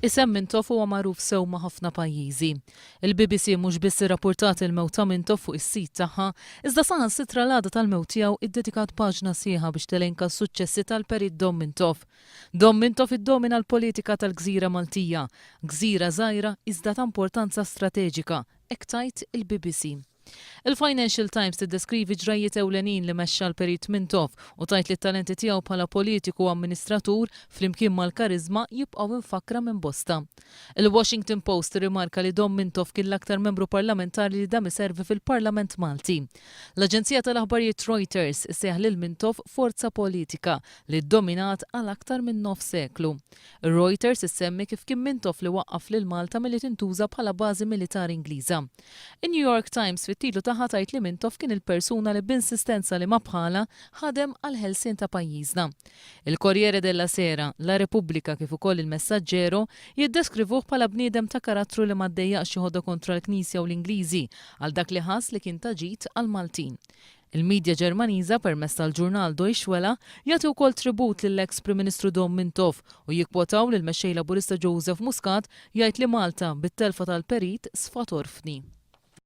Isem Mintoff huwa magħruf sew ma' ħafna pajjiżi. Il-BBC mhux biss irrappurtat il-mewt ta' Mintoff fuq is-sit tagħha, iżda saħansitra l-għada tal-mewt tiegħu iddedikat paġna sħiħa biex telenka s-suċċessi tal-Perit Dom Mintoff. Dom Mintoff iddomina l-politika tal-gżira Maltija, gżira żgħira iżda ta' importanza strateġika, hekk tgħid il-BBC. Il-Financial Times tiddeskrivi ġrajjiet ewlenin li mexxa l-Perit Mintoff u tgħid li t-talenti tiegħu bħala politiku u amministratur, flimkien mal-kariżma, jibqgħu imfakkra minn bosta. Il-Washington Post tirrimarka li Dom Mintoff kien l-aktar membru parlamentari li dam iservi fil-Parlament Malti. L-aġenzija tal-aħbarijiet Reuters issejjaħ lil Mintoff forza politika li ddominat għal aktar minn nofs seklu. Ir-Reuters issemmi kif kien Mintoff li waqqaf lil Malta milli tintuża bħala bażi militari Ingliża. In-New York Times fit-titlu tagħha tgħid li Mintoff kien il-persuna li b'insistenza li ma bħalha ħadem għall-ħelsien ta' pajjiżna. Il Corriere della Sera, La Repubblica kif ukoll Il Messaggero jiddeskrivuh bħala bniedem ta' karattru li ma ddejjaqx jeħodha kontra l-Knisja u l-Ingliżi għal dak li ħass li kien ta' ġid għall-Maltin. Il-midja Ġermaniża permezz tal-ġurnal Deutsche Welle jagħti wkoll tribut lill-eks Prim Ministru Dom Mintoff u jikkwotaw lill-Mexxej Laburista Joseph Muscat jgħid li Malta, bit-telfa tal-Perit, sfat orfni.